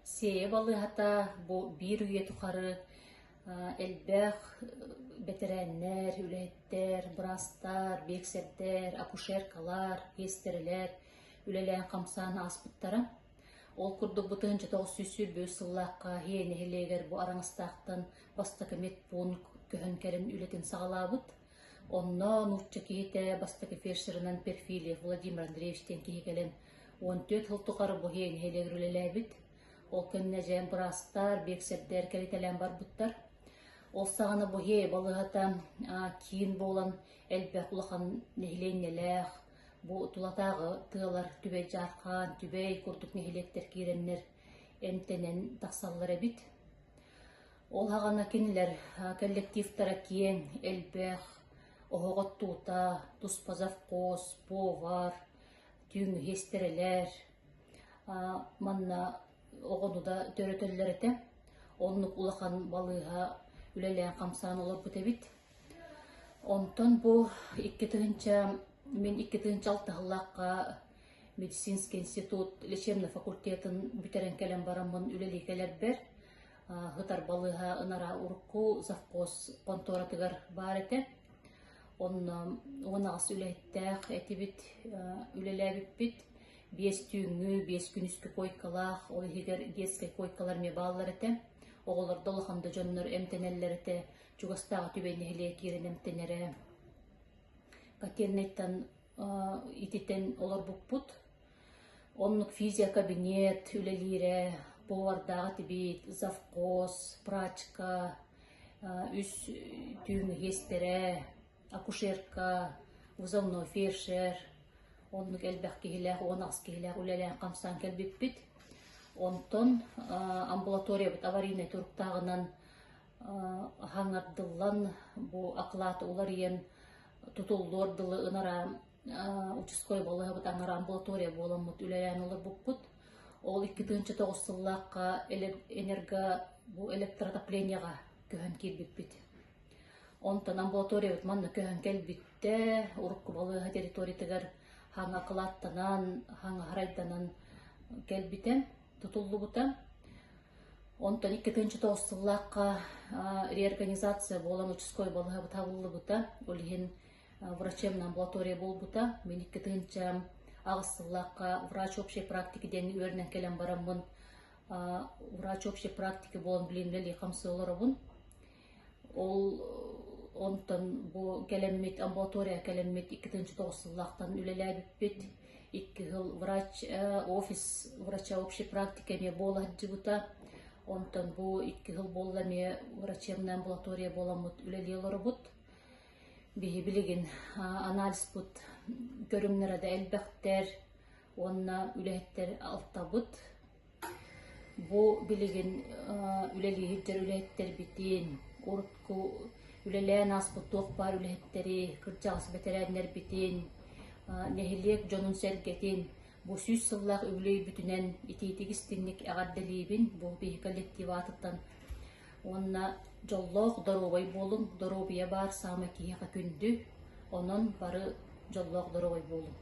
Сиэйэ балыыһата бу биир үйэ тухары элбэх бэтэрээннэр, үлэһиттэр, быраастар, биэксэрдэр, акушеркалар, сиэстэрэлэр үлэлээн-хамсаан ааспыттара. Ол курдук бу 1923 сыллаахха Иһиэ нэһилиэгэр бу Араҥастаахтан бастакы медпункт көһөн кэлэн үлэтин саҕалаабыт. Онно нуучча киһитэ бастакы фельдшерынан Перфильев Владимир Андреевич диэн киһи кэлэн 14 сыл тухары бу Иһиэ нэһилиэгэр үлэлээбит. Ол кэннэ дьэ быраастар, биэксэрдэр кэлитэлээн барбыттар. Ол саҕана бу Иһиэ балыыһата киин буолан элбэх улахан нэһилиэнньэлээх, бу тулатааҕы тыалар Түбэй Дьаархаан, Түбэй курдук нэһилиэктэр киирэннэр эмтэнэн тахсаллар эбит. Ол саҕана кинилэр коллективтара киэҥ, элбэх, оһох оттуута, туспа завхоз, повар, түүҥҥү сиэстэрэлэр, манна оҕону да төрөтөллөр этэ. Оннук улахан балыыһа үлэлээн-хамсаан олорбут эбит. Онтон бу 2000 мин 2006 сыллаахха медицинский институт лечебный факультетын бүтэрэн кэлэн бараммын үлэлии кэлэрбэр Һытар балыыһа ынара урукку завхоз хонтуоратыгар баар этэ. Онно 18 үлэһиттээх этибит, үлэлээбиппит. Биэс түүҥҥү, биэс күнүскү койкалаах, ол иһигэр детскай койкалар эмиэ бааллар этэ. Оҕолор да улахан да дьоннор эмтэнэллэр этэ. Чугастааҕы Түбэй нэһилиэгэ киирэн эмтэнэрэ. Котельнайтан ититэн олорбуппут. Оннук физиокабинет үлэлиирэ, повардаах этибит, завхоз, прачка, үс түүҥҥү сиэстэрэ, акушерка, вызовной фельдшер, оннук элбэх киһилээх, 18 киһилээх үлэлээн хамсаан кэлбиппит. Онтон амбулаториябыт аварийнай туруктааҕынан хаҥардыллан бу акылаат уларыйан тутуллуор дылы ынараа участковай балыыһабыт аҥара амбулатория буоламмыт үлэлээн олорбуппут. Ол 2009 сыллаахха энерго бу электроотоплениеҕа көһөн киирбиппит. Онтон амбулаториябыт манна көһөн кэлбиттэ, урукку балыыһа территориятыгар хаҥа акылааттанан, хаҥа харайданан кэлбитэ, тутуллубута. Онтон 2009 сыллаахха реорганизация буолан участковай балыыһабыт хабыллыбыта. Ол иһин врачебная амбулатория буолбута. Мин 2008 сыллаахха врач общей практики диэн үөрэнэн кэлэн бараммын врач общей практики буолан билин үлэлии хамсыы олоробун. Ол онтон бу кэлэммит амбулатория кэлэммит 2009 сыллаахтан үлэлээбиппит. Икки сыл врач офис врача общей практики эмиэ буола сылдьыбыта. Онтон бу икки сыл буолла эмиэ врачебная амбулатория буоламмыт үлэлии олоробут. Биһи билигин анализпыт көрүҥнэрэ да элбэхтэр уонна үлэһиттэр алтабыт. Бу билигин үлэлии сылдьар үлэһиттэрбитин, урукку үлэлээн ааспыт туох баар үлэһиттэри, кырдьаҕас бэтэрээннэрбитин, нэһилиэк дьонун-сэргэтин бу 100 сыллаах үбүлүөйбүтүнэн итиитик истиҥник эҕэрдэлиибин. Бу биһи коллектив аатыттан Уонна дьоллоох доруобай буолуҥ, доруобуйа баар саамай киһиэхэ күндү, онон бары дьоллоох доруобай буолуҥ.